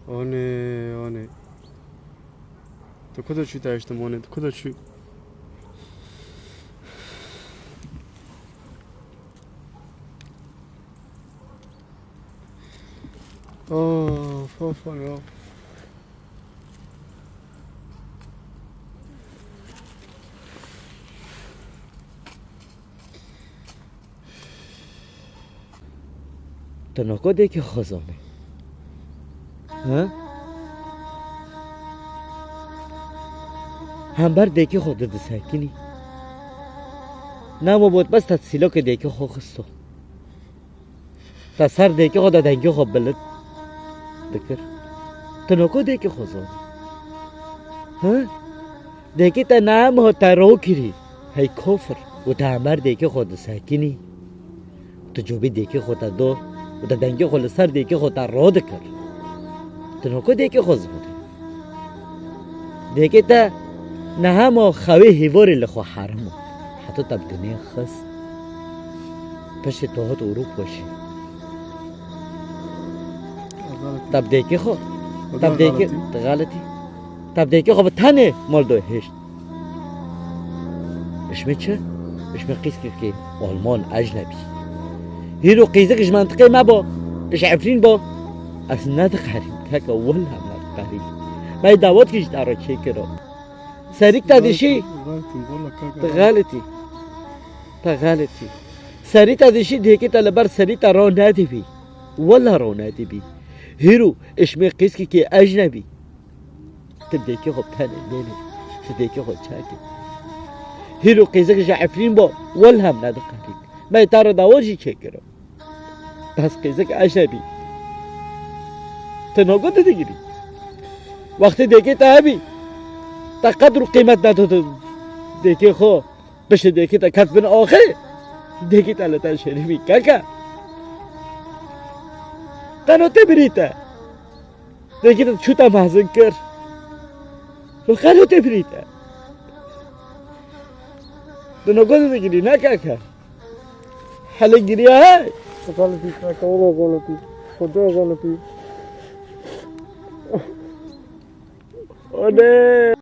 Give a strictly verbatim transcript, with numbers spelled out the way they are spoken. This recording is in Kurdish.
Anê, anê. Tu ku de çû te eştim, anê? Tu ku de çû? Of, of, anê, of. Tu nako dêkê xwe zanî? He? Hember dêkê xwe tu disekinî. Namo bot bes te sîlokê dêkê xwe xisto. Te ser dêkê xwe de dengê xwe bilind dikir. Tu nako dêkê xwe zanî? He? Dêkê te niha te ro kirî, hey kofir, û te hember dêkê xwe disekinî. Tu cobî dêkê xwe te do û te dengê xwe li ser dêkê xwe te ro dikir. Tu nako dêkê xwe zivirî. Dêkê te niha xewê hêvorê li xwe herim o. Heta te bi dinê xist. Piştî tu hat û rû poşî. Te bi dêkê xwe, te bi dêkê, tu xeletî. Te bi dêkê xwe bi tenê mal do hêşt. Ji me çi? Ji me qîzkekê Alman ecnebî. Hîro qîzik ji mentiqê me bo, ji Efrîn bo. Ez nediqerîm, keke, wela nediqerîm. Me dawet kir ji te re çêkiro. Serîk te dişî. Tu xeletî. Te xeletî. Serî te dişî, dêkê te li ber serî te ro nedibî. Wela ro nedibî. Hîro, ji me qîzkekê ecnebî. Tu dêkê xwe tenê nênê. Tu dêkê xwe çekê. Hîro qîzik ji Efrîn bo, wela em nediqerîn. Me te re dawet jî çêkiro. Bes qîzik ecnebî. Tu nako didigirî. Wextê dêkê te hebî, te qedr û qîmet nedo dêkê xwe. Piştî dêkê te ket bin axê, dêkê te li te şêrî bî keke. Qeno tê birî te. Dêkê te çû te mezin kir. Qeno tê birî te. Tu nako didigirî, ne keke. Hele giriya he. Xeletî, keke, wela xeletî. Xwedê xeletî. Olê.